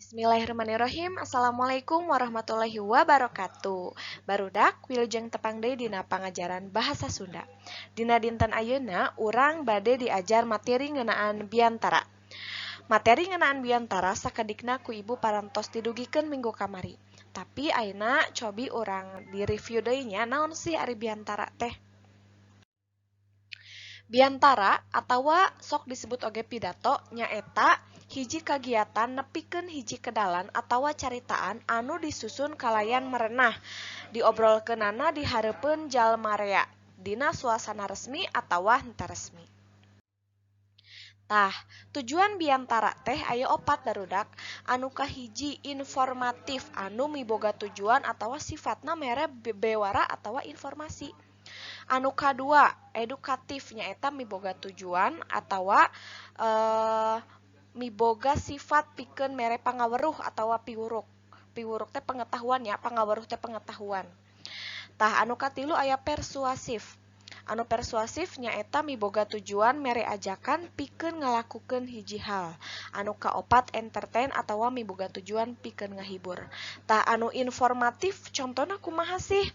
Bismillahirrahmanirrahim. Assalamualaikum warahmatullahi wabarakatuh. Barudak, wilujeng tepang deui dina pangajaran Bahasa Sunda. Dina dinten ayeuna urang bade diajar materi ngeunaan biantara. Materi ngeunaan biantara sakedikna ku Ibu parantos didugikeun minggu kamari. Tapi ayeuna cobi urang di-review deui nya, naon sih ari biantara teh? Biantara atawa sok disebut oge pidato nyaeta hiji kagiatan nepikeun hiji kedalan atawa caritaan anu disusun kalayan merenah, diobrolkeunana di hareupeun jalma rea dina suasana resmi atawa henteu resmi. Tah, tujuan biantara teh aya opat, barudak. Anu kahiji, informatif, anu miboga tujuan atawa sifatna mere bewara atawa informasi. Anu kadua, edukatif, nyaeta miboga tujuan atawa miboga sifat pikeun mere pangaweruh atawa piwuruk. Piwuruk teh pengetahuan ya, pangaweruh teh pengetahuan. Tah, anu katilu aya persuasif. Anu persuasif nyaeta miboga tujuan mere ajakan pikeun ngalakukeun hiji hal. Anu kaopat, entertain atawa miboga tujuan pikeun ngahibur. Tah, anu informatif contona kumaha sih?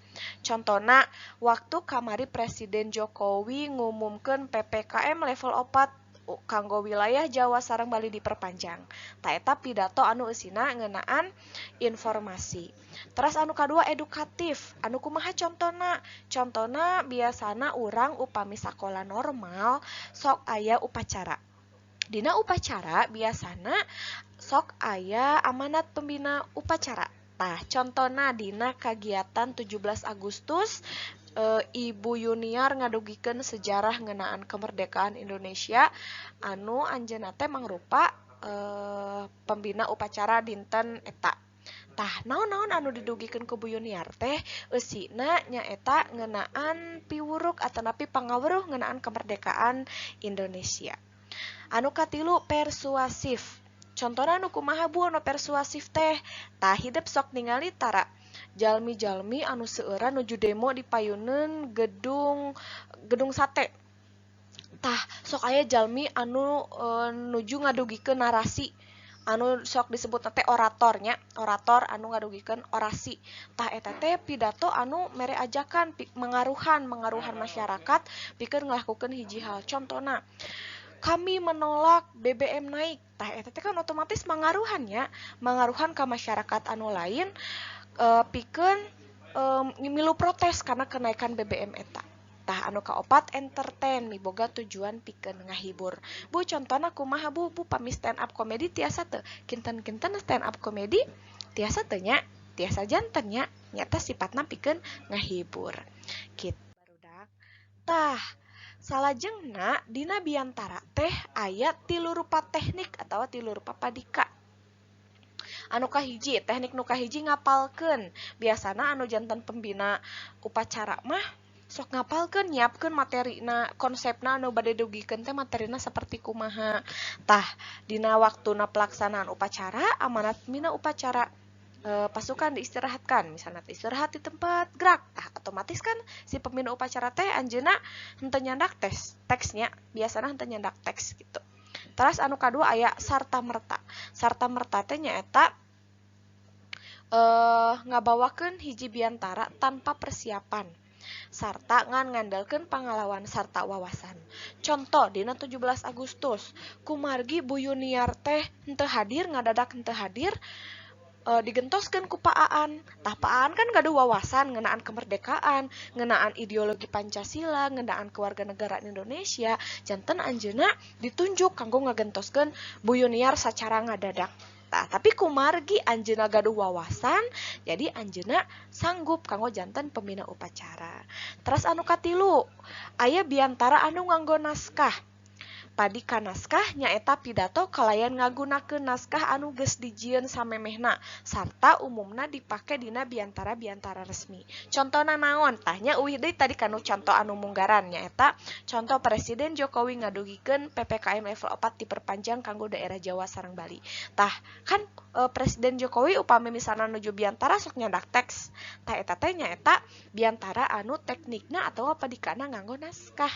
Contona waktu kamari Presiden Jokowi ngumumkeun PPKM level 4 kanggo wilayah Jawa sareng Bali diperpanjang. Tah, eta pidato anu eusina ngeunaan informasi. Teras anu kadua, edukatif. Anu kumaha contona? Contona biasana urang upami sakola normal sok aya upacara. Dina upacara biasana sok aya amanat pembina upacara. Tah, contona dina kagiatan 17 Agustus, Ibu Yuniar ngadugikeun sejarah ngeunaan kemerdekaan Indonesia, anu anjeunna teh mangrupa pembina upacara dinten eta. Tah, naon-naon anu didugikeun ku Bu Yuniar teh eusina nyaeta ngeunaan piwuruk atanapi pangaweruh ngeunaan kemerdekaan Indonesia. Anu katilu, persuasif. Contohna anu kumaha, Bu, anu persuasif teh? Tah, hidep sok ningali tara jalmi-jalmi anu seueuran nuju demo di payuneun gedung Gedung Sate? Tah, sok aya jalmi anu nuju ngadugikeun narasi, anu sok disebut teh oratornya, orator anu ngadugikeun orasi. Tah, eta teh pidato anu mere ajakan, mengaruhan mengaruhan masyarakat pikeun ngalakukeun hiji hal. Contona, "Kami menolak BBM naik." Tah, eta teh kan otomatis mangaruhan nya, mangaruhan ka masyarakat anu lain pikeun milu protes karena kenaikan BBM eta. Tah, anu kaopat, entertain, miboga tujuan pikeun ngahibur. Bu, contohna kumaha, Bu? Bu, pami stand up comedy tiasa teu? Kinten-kinten stand up comedy tiasa teu nya? Tiasa janten nya, nyata sifatna pikeun ngahibur. Kitu, barudak. Tah, salajengna dina biantara teh aya tilu rupa teknik atawa tilu rupa padika. Anu kahiji, teknik nu kahiji, ngapalkeun. Biasana anu janten pembina upacara mah sok ngapalkeun, nyiapkeun materina, konsepna anu bade dugikeun teh materina seperti kumaha. Tah, dina waktuna pelaksanaan upacara, amanat pembina upacara, pasukan diistirahatkan, misalnya istirahat di tempat, gerak. Tah, otomatis kan si pembina upacara teh anjeunna henteu nyandak teksnya, biasana henteu nyandak teks gitu. Terus anu kadua aya sarta merta. Sarta merta teh nyaeta ngabawakeun hiji biantara tanpa persiapan sarta ngan ngandalkeun pangalaman sarta wawasan. Contoh dina 17 Agustus, kumargi Bu Yuniar teh henteu hadir, ngadadak henteu hadir, digentoskeun ku Pak Aan. Tah, Pak Aan kan gaduh wawasan ngeunaan kemerdekaan, ngeunaan ideologi Pancasila, ngeunaan kewarganegaraan Indonesia, janten anjeunna ditunjuk kanggo ngagentoskeun Bu Yuniar sacara ngadadak. Tah, tapi kumargi anjeunna gaduh wawasan, jadi anjeunna sanggup kanggo janten pembina upacara. Terus anu katilu, aya biantara anu nganggo naskah. Padika naskah nyaeta pidato kalayan ngagunakeun naskah anu geus dijieun samemehna sarta umumna dipake dina biantara-biantara resmi. Contona naon? Tah nya, uih deui tadi kanu conto anu munggaran, nyaeta contoh Presiden Jokowi ngadugikeun PPKM level 4 diperpanjang kanggo daerah Jawa sareng Bali. Tah, kan Presiden Jokowi upami misalna nuju biantara sok nyandak teks. Tah, eta teh nyaeta biantara anu teknikna atawa padikana nganggo naskah.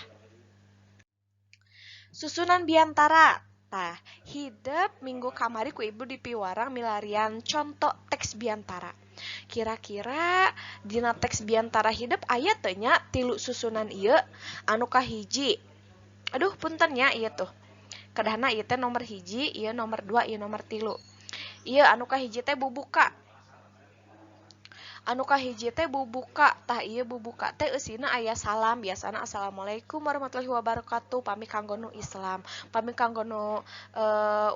Susunan biantara. Tah, hidep minggu kamari ku ibu dipiwarang milarian contoh teks biantara. Kira-kira dina teks biantara hidep aya teu nya tilu susunan ieu? Anu kahiji. Aduh, punten nya ieu tuh. Kedahna ieu teh nomor 1, ieu nomor 2, ieu nomor 3. Ieu anu kahiji teh bubuka. Anu kahiji teh bubuka. Tah ieu bubuka teh eusina aya salam, biasana assalamualaikum warahmatullahi wabarakatuh pami kanggo nu Islam. Pami kanggo nu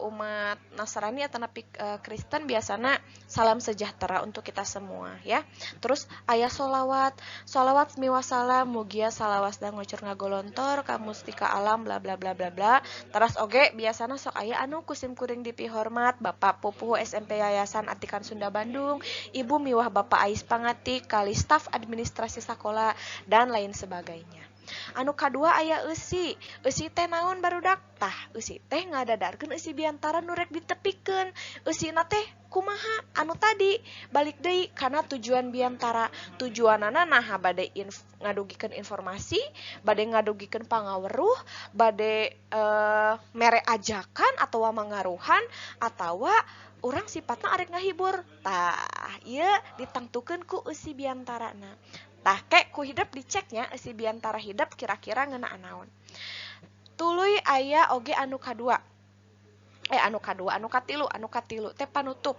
umat Nasrani atau napi Kristen biasana salam sejahtera untuk kita semua ya. Terus aya solawat, solawat miwasalam mugia salawasna ngocor ngagolontor ka mustika alam bla bla bla bla bla. Teras oge biasana sok aya anu kusim kuring dipihormat Bapak Pupuhu SMP Yayasan Atikan Sunda Bandung, Ibu miwah Bapak Ais Pangatik, kali staf administrasi sekolah dan lain sebagainya. Anu kadua aya eusi. Eusi teh naon barudak? Tah, eusi teh ngadadarkeun eusi biantara nu rek ditepikeun. Eusina teh kumaha? Anu tadi balik deui kana tujuan biantara. Tujuanana naha bade ngadugikeun informasi, bade ngadugikeun pangaweruh, bade mere ajakan atawa mangaruhan atawa urang sifatna arek ngahibur. Tah, ieu ditangtukeun ku eusi biantarana. Tah, kek ku hidep diceknya eusi biantara hidep kira-kira ngeunaan naon. Tuluy aya oge anu kadua. Anu kadua, anu katilu, anu katilu teh panutup.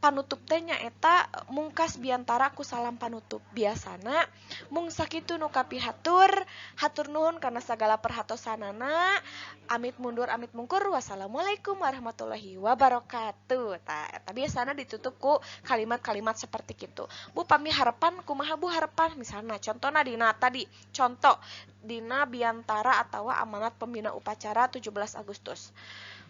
Panutup teh nyaeta mungkas biantara ku salam panutup. Biasana mung sakitu nu kapihatur, hatur nuhun kana sagala perhatosanana. Amit mundur, amit mungkur. Wassalamualaikum warahmatullahi wabarakatuh. Tah, eta biasana ditutup ku kalimat-kalimat seperti kitu. Bu pami harapan kumaha Bu harapan? Misalna contona dina tadi, contoh dina biantara atawa amanat pembina upacara 17 Agustus.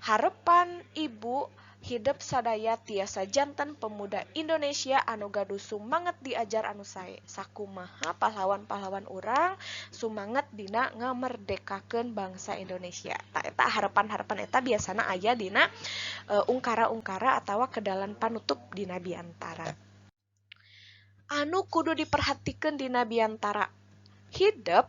Harapan ibu hidep sadaya tiasa janten pemuda Indonesia anu gaduh sumanget diajar anu sae. Sakumaha pahlawan-pahlawan urang sumanget dina ngamerdekakeun bangsa Indonesia. Tah eta harapan-harapan eta biasana aya dina ungkara-ungkara atawa kedalan panutup dina biantara. Anu kudu diperhatikeun dina biantara hidep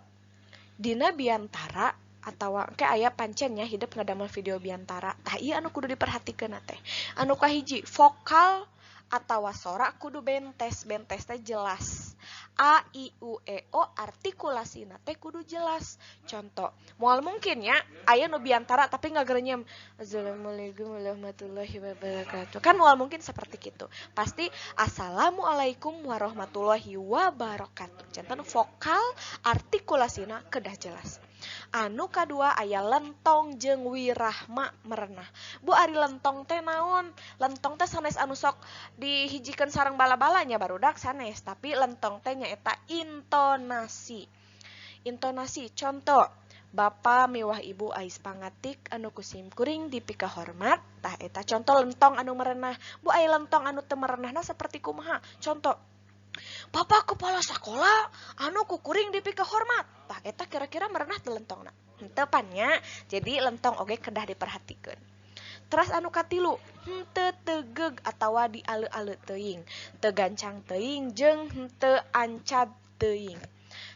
dina biantara atawa engke aya pancennya hidep ngadamel video biantara. Tah ieu anu kudu diperhatikeun teh. Anu kahiji vokal atawa sora kudu bentes, bentes teh jelas. A I U E O artikulasina teh kudu jelas. Contoh, moal mungkin ya aya nu biantara tapi ngagerenyem assalamualaikum warahmatullahi wabarakatuh. Kan moal mungkin seperti kitu. Pasti assalamualaikum warahmatullahi wabarakatuh. Janten vokal artikulasina kedah jelas. Anu kadua aya lentong jeung wirahma merenah. Bu ari lentong teh naon? Lentong teh sanes anu sok dihijikeun sareng bala-balanya barudak sanes, tapi lentong teh nyaeta intonasi. Intonasi contoh Bapa miwah Ibu Ais Pangatik anu kusim kuring dipikahormat. Tah eta contoh lentong anu merenah. Bu aya lentong anu teu merenahna seperti kumaha? Contoh Bapak kepala sekolah anu kukuring dipikahormat. Tah eta kira-kira merenah teu lentongna? Henteu pan nya. Jadi lentong oge kedah diperhatikeun. Teras anu katilu, henteu tegeug atawa dialeu-aleu teuing, teu gancang teuing jeung henteu ancad teuing.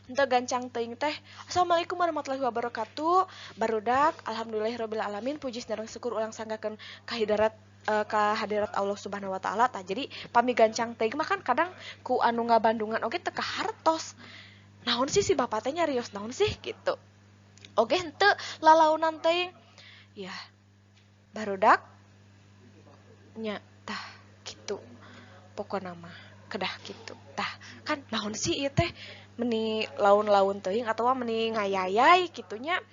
Henteu gancang teuing teh assalamualaikum warahmatullahi wabarakatuh. Barudak alhamdulillahirabbil alamin puji sareng syukur ulang sanggakeun kahidarat kehadirat Allah Subhanahu wa taala. Tah jadi pami gancang teuing mah kan kadang ku anu ngabandungan oge teu kahartos. Naon sih si bapak teh nyarios naon sih gitu. Oge henteu lalaunan teuing. Ya barudak nya tah gitu. Pokona mah kedah gitu. Tah kan naon sih ieu teh meni laun-laun teuing atawa meni ngayayay kitunya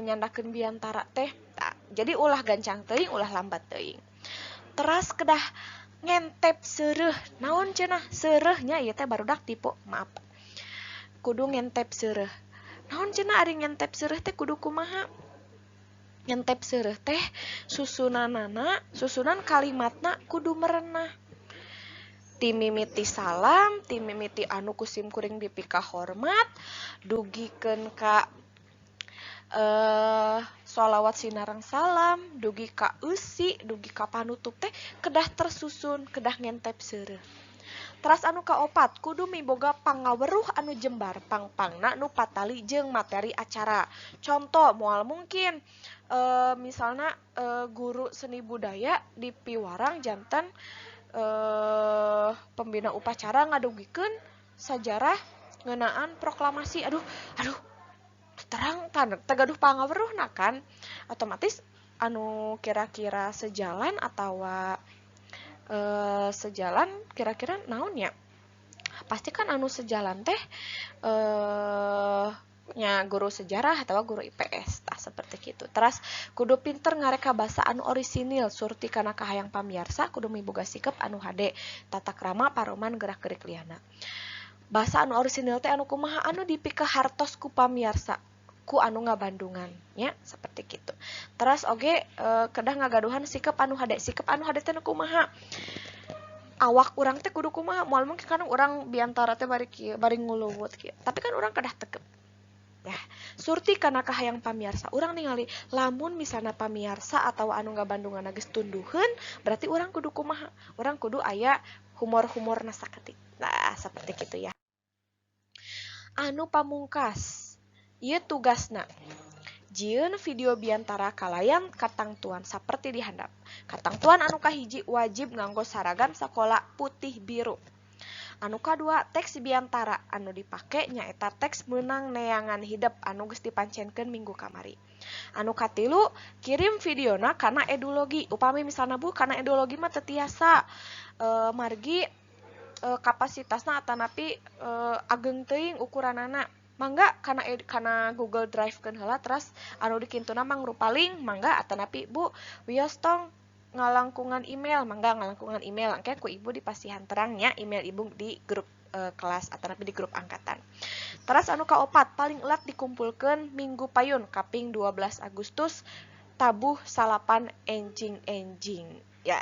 nyandakeun biantara teh. Tah, jadi ulah gancang teuing, ulah lambat teuing. Teras kedah ngentep seureuh. Naon cenah seureuhnya ieu teh barudak tipe, maaf. Kudu ngentep seureuh. Naon cenah ari ngentep seureuh teh kudu kumaha? Ngentep seureuh teh susunanana, susunan kalimatna kudu merenah. Ti mimiti salam, ti mimiti anu kusim kuring dipikahormat, dugikeun ka sholawat sinareng salam, dugi ka eusi, dugi ka panutup teh kedah tersusun, kedah ngentep seureuh. Teras anu kaopat kudu miboga pangaweruh anu jembar pangpangna nu patali jeung materi acara. Contoh moal mungkin misalna guru seni budaya di piwarang janten pembina upacara ngadugikeun sajarah ngeunaan proklamasi. Aduh, aduh, terang tan teu gaduh pangaweruhna kan. Otomatis anu kira-kira sejalan atawa sejalan kira-kira naon ya? Pasti kan anu sejalan teh nya guru sejarah atau guru IPS tah seperti gitu. Teras kudu pinter ngareka basa anu orisinil surti kana kahayang pamiarsa kudu miboga sikep anu hade tata krama paroman gerak gerik liana. Basa anu orisinil teh anu kumaha anu dipikahartos ku pamiarsa ku anu ngabandungan nya seperti gitu. Teras oge kedah ngagaduhan sikep anu hade. Sikep anu hade teh nu kumaha? Awak urang teh kudu kumaha? Moal mungkin kan urang biantara teh bari kieu, bari nguluwut kieu. Tapi kan urang kedah tegep. Ya, surti kana kahayang pamiarsa. Urang ningali lamun misalna pamiarsa atau anu ngabandungan geus tunduheun, berarti urang kudu kumaha? Urang kudu aya humor-humorna saketik. Nah, seperti gitu ya. Anu pamungkas, ieu tugasna. Jieun video biantara kalayan katangtuan saperti di handap. Katangtuan anu kahiji wajib nganggo saragam sakola putih biru. Anu kadua teks biantara anu dipake nyaeta teks meunang neangan hidep anu geus dipancenkeun minggu kamari. Anu katilu kirim videona kana edulogi. Upami misalna Bu kana edulogi mah teu tiasa margi kapasitasna atanapi ageng teuing ukuranana. Mangga kana Google Drive keun heula teras anu dikintuna mangrupa link mangga atanapi Bu wios tong ngalangkungan email mangga ngalangkungan email engke ku ibu dipasihan terangnya email ibu di grup kelas atanapi di grup angkatan. Teras anu kaopat paling elat dikumpulkeun minggu payun kaping 12 Agustus tabuh salapan enjing-enjing ya.